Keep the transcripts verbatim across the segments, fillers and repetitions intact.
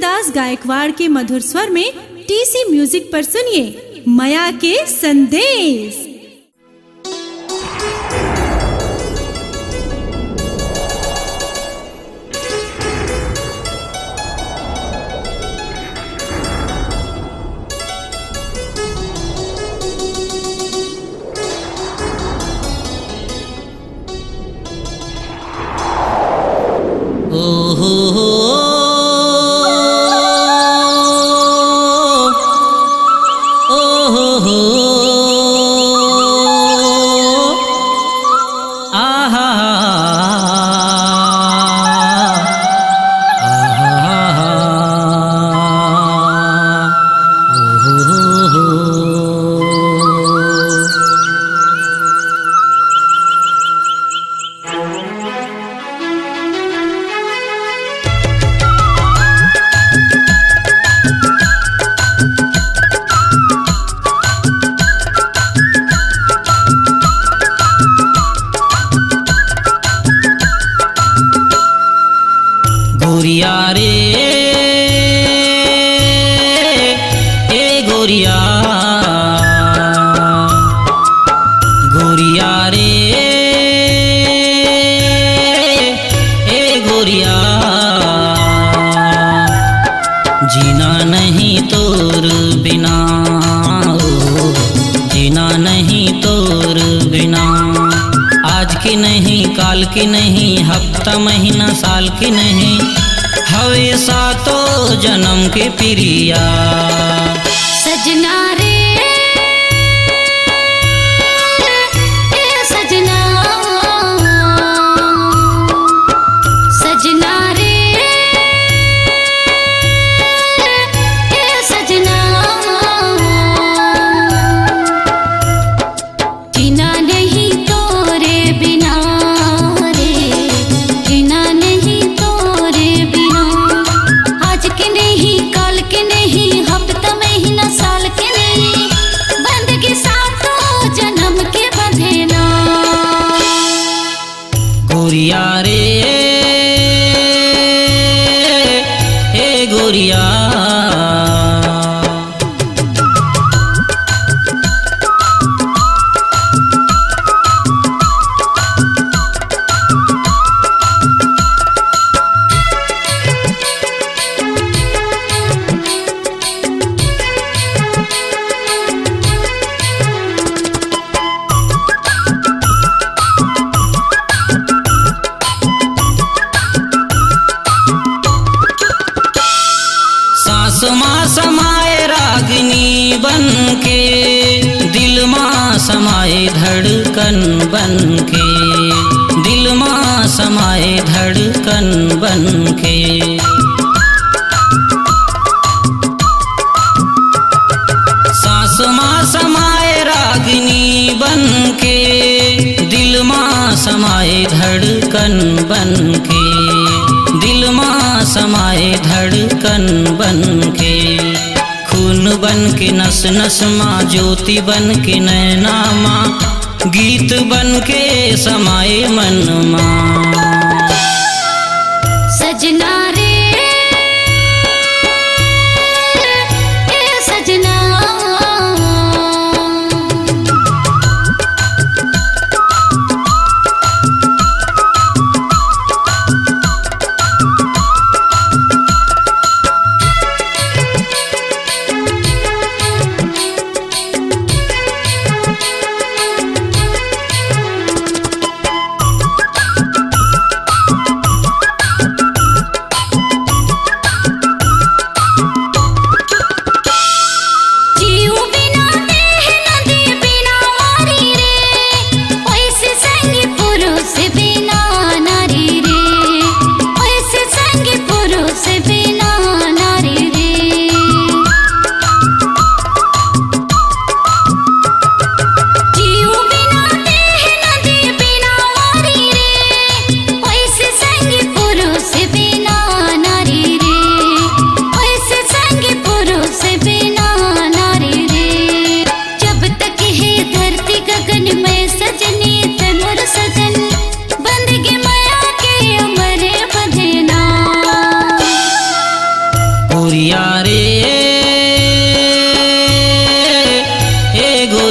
दास गायकवाड़ के मधुर स्वर में टीसी म्यूजिक पर सुनिए मया के संदेश। गोरिया रे, ए गोरिया, गोरिया रे, ए गोरिया, जीना नहीं तोर बिना, ओ, जीना नहीं तोर बिना। आज के नहीं, काल के नहीं, हफ्ता, महीना, साल के नहीं, हवे सातों जन्म के पिरिया। सजना रे, ए सजना, सजना रे, ए सजना। जीना नहीं तोरे बिना रे, जीना नहीं तोरे बिना। आज के नहीं, काल के नहीं, हफ्ता, महीना, साल के नहीं, बंधगी सातों जन्म के बंधे ना। गोरिया रे, ए गोरिया। सांस मा समाए रागिनी बन के, दिल मा समाए धड़कन बन के, दिल मा समाए धड़कन बन के। सांस मा समाए रागिनी बन के, दिल मा समाए धड़कन बन के, दिल मा समाए धड़कन बन के। खून बन के नस नस मा, ज्योति बन के नैना मा, गीत बन के समाए मन मा। सजना रे, ए सजना।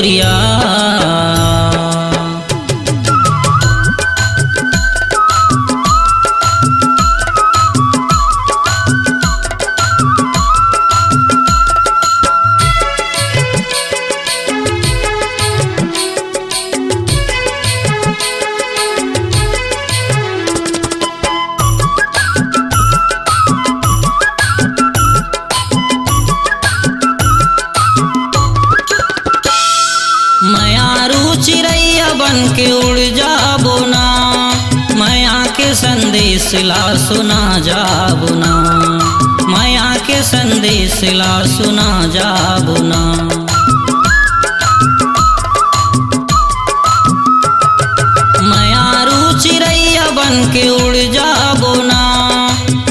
या। मयारू चिरैया बन के उड़ जाबो ना, मया के संदेश ला सुना जाबो ना, मया के संदेश ला सुना जाबो ना। मयारू चिरैया बन के उड़ जाबो ना,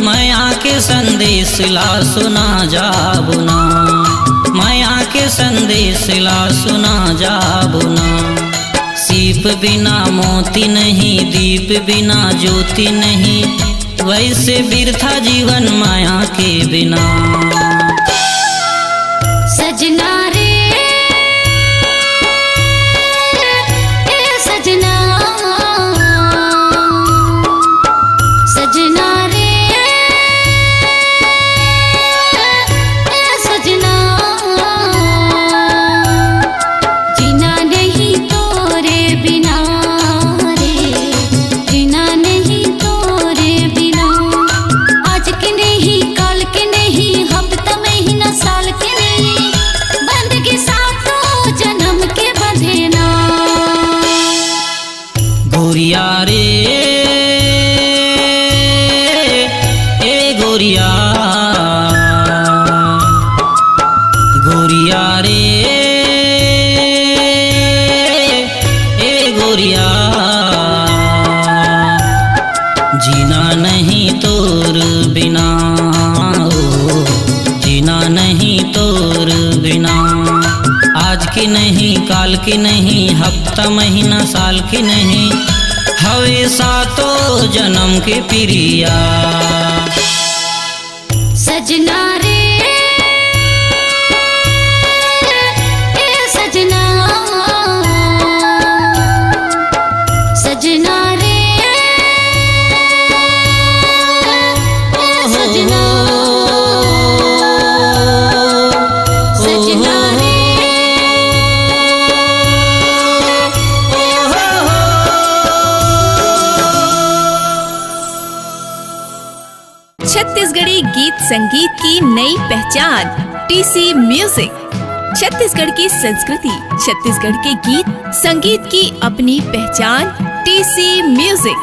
मया के संदेश ला सुना जाबो ना, मया के संदेश ला सुना जाबो ना। सीप बिना मोती नहीं, दीप बिना ज्योति नहीं, वैसे बिरथा जीवन माया के बिना। सजना रे, ए सजना, सजना रे, ए सजना। जीना नहीं तोरे बिना रे, जीना नहीं तोरे बिना। आज के नहीं, काल के नहीं, हफ्ता, महीना, साल के नहीं, बंधगे सातों जन्म के बंधना। गोरिया रे, ए गोरिया, गोरिया रे, ए गोरिया, जीना नहीं तोर बिना, ओ, जीना नहीं तोर बिना। आज के नहीं, काल के नहीं, हफ्ता, महीना, साल के नहीं, हवे सातों जन्म के पिरिया। सजना रे, ए सजना, सजना रे, ए सजना, सजना रे। छत्तीसगढ़ी गीत संगीत की नई पहचान, टीसी म्यूजिक। छत्तीसगढ़ की संस्कृति, छत्तीसगढ़ के गीत संगीत की अपनी पहचान, टीसी म्यूजिक।